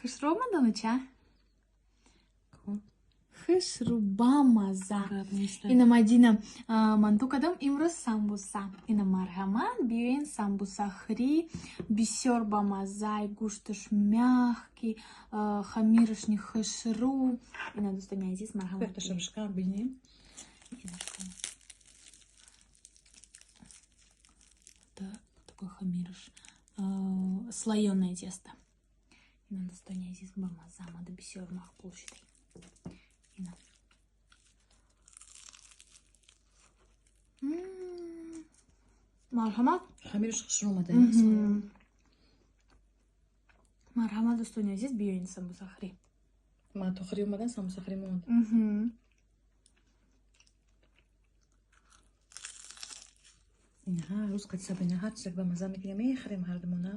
Хушрӯ омадану ча? Хушрӯ, бамазза. Ина, Мадина, манту кардам имрӯз, самбуса. Ина, марҳамат, биёен самбуса хӯрӣ. Бисёр бамаззай, гӯшташ мягкий, хамираш ни хушрӯ. Ина, дӯстони азиз, марҳамат. Бинем. Такой хамираш, слоёное тесто. Ина, дӯстони азиз, бамазза омада, бисёр мақбул шудай. Ина. Марҳамат. Хамираш хушрӯ омада. Марҳамат, дӯстони азиз, биёен самбуса хӯрӣ. Мантухӯрӣ омадан, самбусахӯрӣ монд. Ҳар рӯз қати Сабина ҳар чизак ба мазза мекунем, мехӯрем ҳардумона.